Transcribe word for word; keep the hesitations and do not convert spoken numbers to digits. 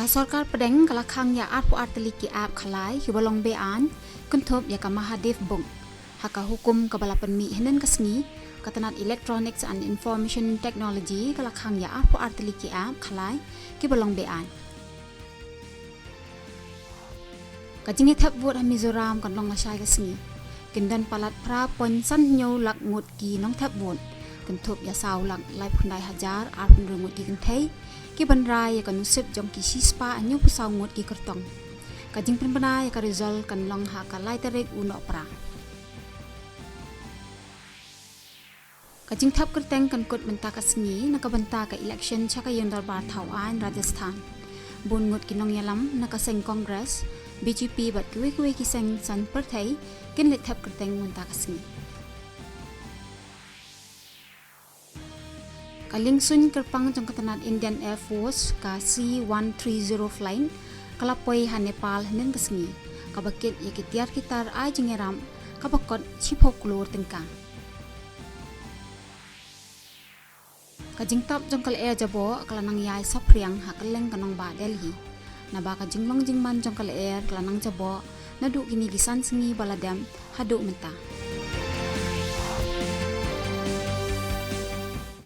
Ka sorkar pdeng ka la khang ïa arphew ar tylli ki app khalai kiba long be-aiñ, kynthup ïa ka Mahadev Book. Ha ka hukum kaba la pynmih hynnin ka sngi, ka tnat Electronics and Information Technology ka la khang ïa arphew ar tylli ki app khalai kiba long be-aiñ. Ka jingïathep vote ha Mizoram kan long lashai ka sngi. Kin don palat phra point san hynñiew lak ngut ki nongthep vote, kynthup ïa saw lak laiphew khyndai hajar arphew hynriew ngut ki kynthei, kiban rai ïa ka nusip jong ki shispah hynñiewphew saw ngut ki kyrtong. Ka jingpynbna ïa ka result kan long ha ka lai tarik u Nohprah. Ka jingthep kyrteng kan kut mynta ka sngi na ka bynta ka election sha ka Ïing Dorbar Thaw Aiñ Rajasthan. Bun ngut ki nongïalam na ka seng Congress, B J P bad kiwei kiwei ki seng saiñ pyrthei kin leit thep kyrteng mynta ka sngi. Ka liengsuiñ kyrpang jong ka tnat Indian Air Force, ka C one three zero flight, ka la poi ha Nepal hynnin ka sngi, kaba kit ïa ki tiar ki tar ai jingïarap kaba kot shiphew klur tyngka. Ka jingtap jong ka lyer jaboh ka la nang ïai saphriang ha kylleng ka nongbah Delhi, naba ka jinglong jingman jong ka lyer ka la nang jaboh naduh kine ki san sngi ba la dep haduh mynta.